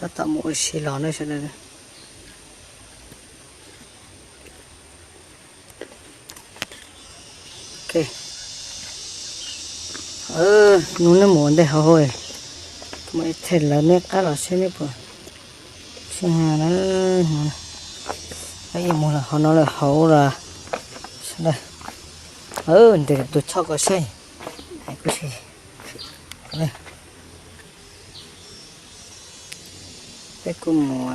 Tab tom mus ua si los na sawv daws. Nub neb mus ua ntej hauv, mus ib txhij lawv neb qab los seb neb puas sib ha na. Ib mus lawm hauv no lawm hauv los sawv daws. Ntes tus choj ko saib. Peb kuj mus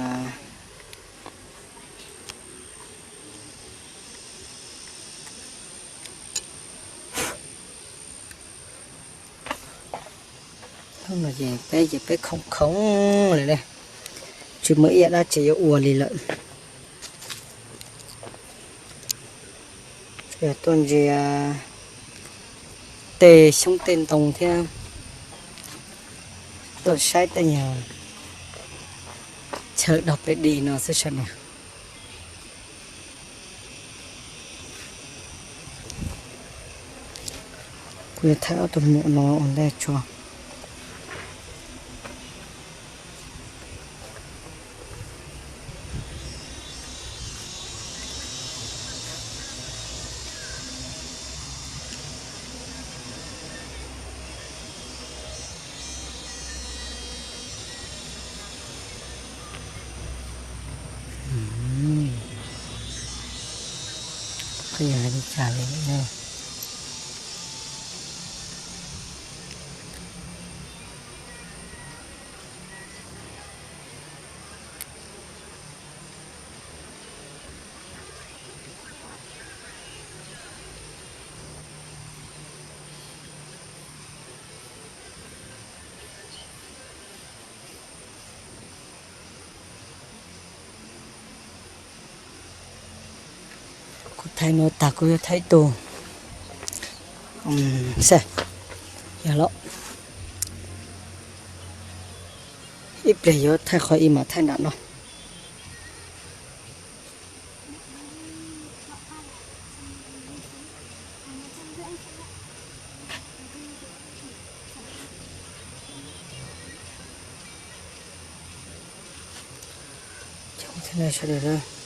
Hnub no ces peb ces peb khoom khoom li ne, tsis muaj ib yam dab tsi yuav ua li lawm. Yog tuaj ntsia tej xyoob tej ntoo thiab tuaj saib tej nyuag chaw dog peb di no xwb sawv daws. Kuv yuav thaij ob tug muam no ua ntej tso. Qhov yog li cas li ne? Kuv thaij no tag kuv yuav thaij ib tug, yog los ib pliag yuav thaij qhov ib mam thaij nram no. Sawv daws,